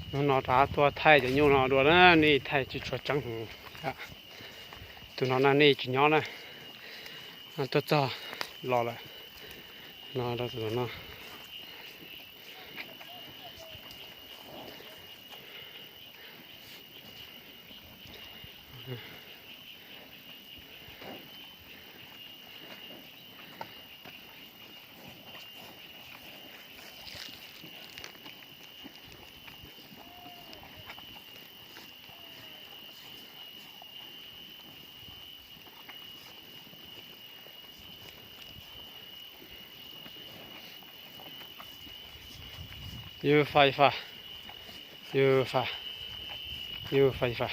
Hnub no rov qab tuaj thaij cov nyuj no dua na, nej thaij tsis tshua tseeb heev. Tus no na nej tsis nyob na, tuaj txog los lawm. No rau tus no. Yus fais fas, yus fais, yus fais fas.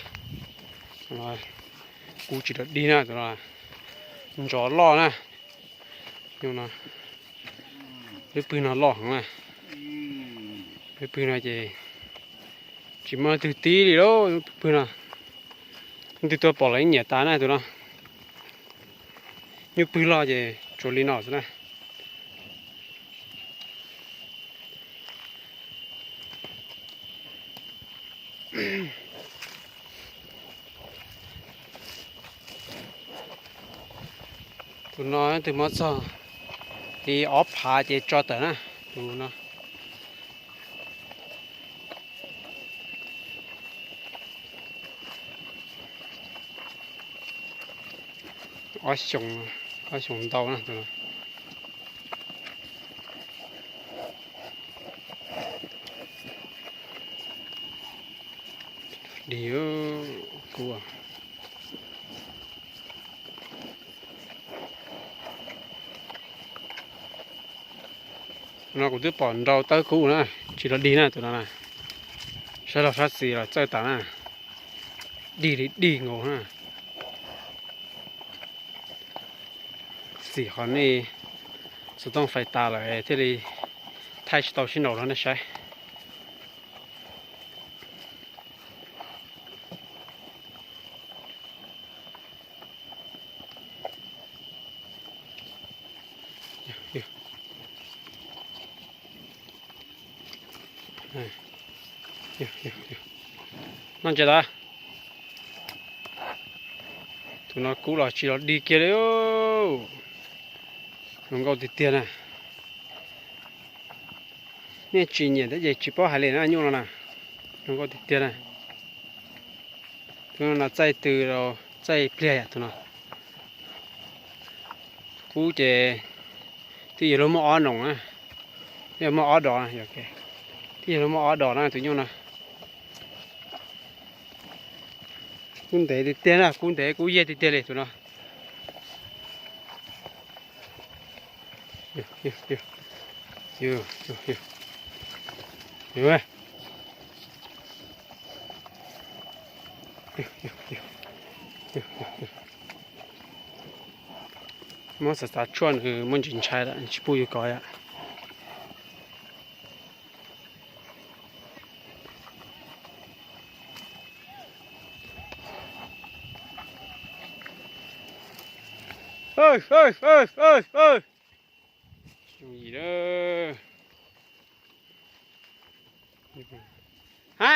Kub tsis rov dig na, tus no ntsos loj na. Lub pwg no loj heev na. Lub pwg no ces tsis muaj leej twg tib li lauj, lub pwg no. Leej twg tuaj pom lawv nyiam tas na tus no. Nyuj pwg loj ces tsuas li no xwb na. Tus no twb muab txog li ob phav ces tso tawm na, tus no. Ob xyoos, ob xyoos ntau na tus no. Dig kub. No kuv twb pom nrau tawb kub na, tsis los dig na tus no na. Sab laug sab xis los txawj tas na, dig li dig nkaus na. Xim qhov nej xov tooj fais tas lawm thiaj li thaij tsis tau sib nraus rau nej saib. Noj ntses tas. Tus no kub los tsis los dig kiag li. Zoo nkauj tiag tiag na. Nej tsis nyiam thiab ces tsis paub hais li na, nyuj no na. Zoo nkauj tiag tiag na. Tus no txaij tw, txaij pliag yom tus no. Kub ces twb yog luag muaj ob noos na, twb yog muaj ob dos na, twb yog luag muaj ob dos na tus nyuj no. Kub ntev tiag tiag na, kub ntev kub yiag tiag tiag li tus no. Muab xav xav tshuaj nws muaj ntsis ntshai lawm tsis pub yus kov yom. Ha.